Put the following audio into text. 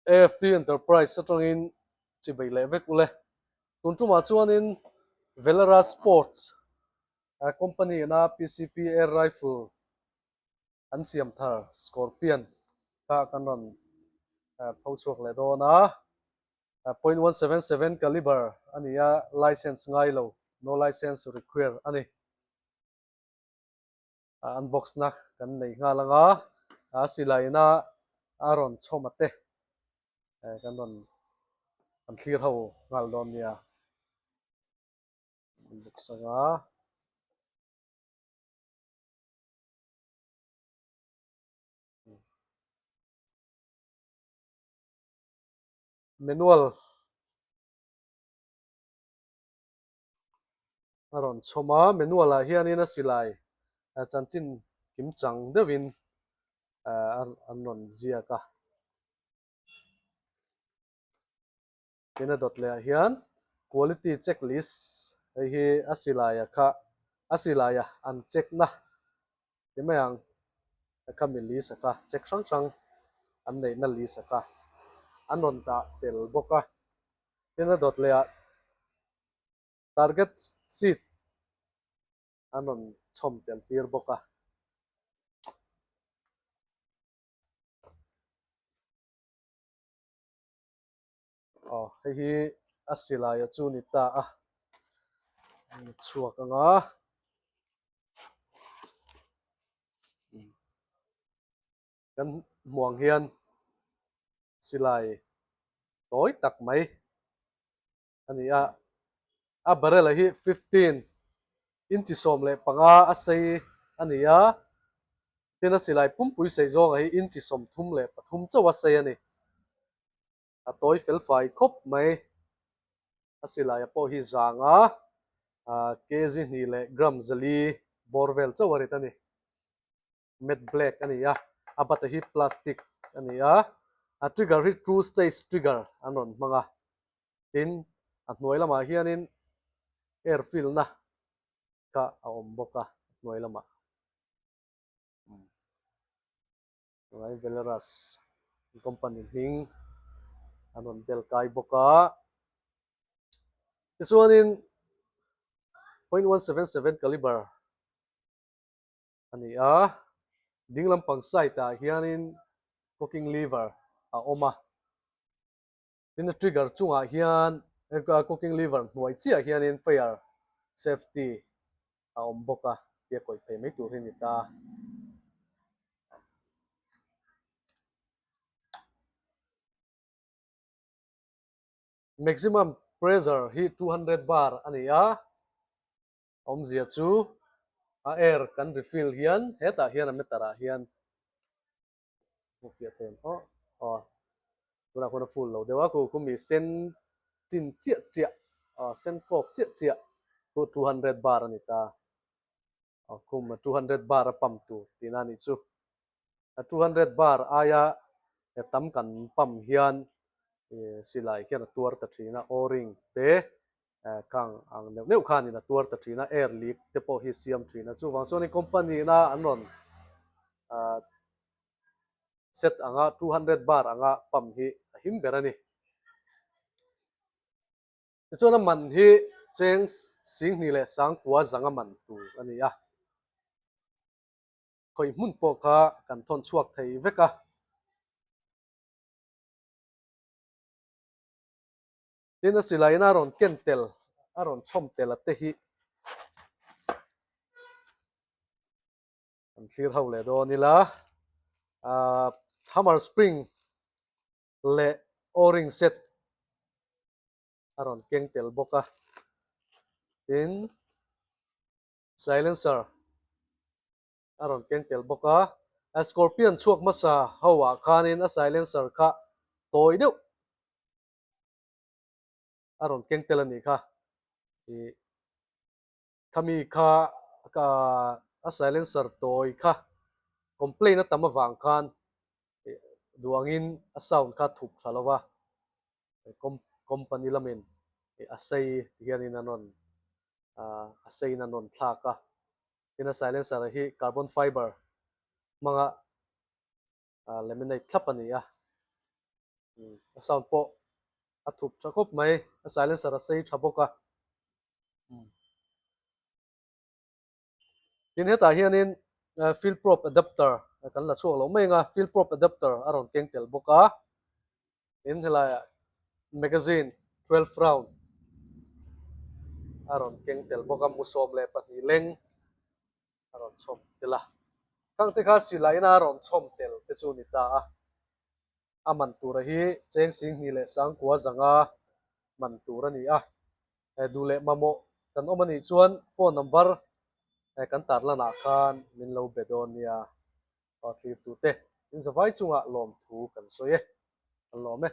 AFT Enterprise atangin chibei leh vek ule. Tun tumah chuanin Velera Sports company ina PCP Air Rifle an siam thar Scorpion kha kan rawn pho chhuak leh dawn a. 0.177 caliber a ni a, license ngai lo, no license required a ni. Unbox na kan nei nghal ang a, a silai ina a rawn chhawm a te kan rawn kan thlir ho nghal dawn nia. Unbox ang a. Manual. A rawn chhawm a, manual ah hianin a silai chanchin kim chang deuhin an rawn ziak a. Tin a dawt leh ah hian quality check list hei hi a silai a kha a silai a an check na ti mai ang khami list a kha check hrang hrang an neihna list a kha an rawn dah tel bawk a. Tin a dawt leh ah Target seat an rawn chhawm tel tir bawk a. Aw hei hi a silai a chu ni ta a, ni chhuak ang a. Kan hmuh ang hian silai tawi tak mai a ni a, a barrel hi 15 inchi 15 a sei a ni a, tin a silai pumpui sei zawnga hi inchi 33 chauh a sei a ni. A tawi fel fai khawp mai. A silaia pawh hi zanga kg hnih leh gram 400 bawr vel chauh a rit a ni. Matte black a ni a, a bata hi plastic a ni a, a trigger hi two stage trigger an rawn hmang a, tin a hnuai lamah hianin air fill na kha a awm bawk a hnuai lamah. Tunah Belarus company hming an rawn bel kai bawk a, tichuanin 0.177 caliber a ni a, ding lampang side ah hianin cocking lever a awm a, tin a trigger chungah hian cocking lever hnuai chiah hianin fire safety a awm bawk a tia kawih phei mai tur hi a ni ta. Maximum pressure hi 200 bar a ni a. Awmzia chu a air kan refill hian hetah hian a meter ah hian hmuh fiah thei ang aw aw tunah khuan a full lo deuh a khu khu mi sen chin chiah chiah aw sen kawk chiah chiah khu 200 bar a ni ta aw khum a 200 bar a pump tur tihna a nih chu a 200 bar aia tam kan pump hian silai khian a tuar ta thin a o-ring te Khang ang neuh neuh khanin a tuar ta thin a, air leak te pawh hi siam thin a. Chuvang chuanin company ina an rawn set anga 200 bar anga pump hi a him ber a ni. Tichuan a man hi cheng 2000 leh 9000 a man tur a ni a. Khawi hmun pawh kha kan thawn chhuak thei vek a. Tin a silaiin a rawn ken tel, a rawn chhawm tel a te hi kan thlir ho leh dawn ila. Ahh hammer spring leh o-ring set a rawn keng tel bawk a. Tin silencer a rawn keng tel bawk a. A scorpion chhuak hmasa ho ah khanin a silencer kha tawi deuh a rawn keng tel a nih kha ih khami kha ka a silencer tawi kha complaint a tam avang khan ih duh angin a sound kha thup tha lo va company lamin ih a sei ti hianin an rawn ah a seiin an rawn thlak a tin a silencer hi carbon fiber hmanga laminate thlap a ni a. A sound pawh a thup tha khawp mai, a silencer a sei tha bawk a. Tin hetah hianin field probe adapter kan la chhuak loh mai ang a, field probe adapter a rawn keng tel bawk a. Tin helaiah magazine 12 round a rawn keng tel bawk a, mu 12 leng a rawn chhawm tel a. Khang te kha silaiin a rawn chhawm tel te chu a ni ta a. A man tura hi cheng 29,500 man tur a ni a. Duh leh mamawh kan awm a nih chuan phone number kan tarlanah khan min lo be dawn nia. Thlir tute in zavai chungah lawmthu kan sawi e. Kan lawm e.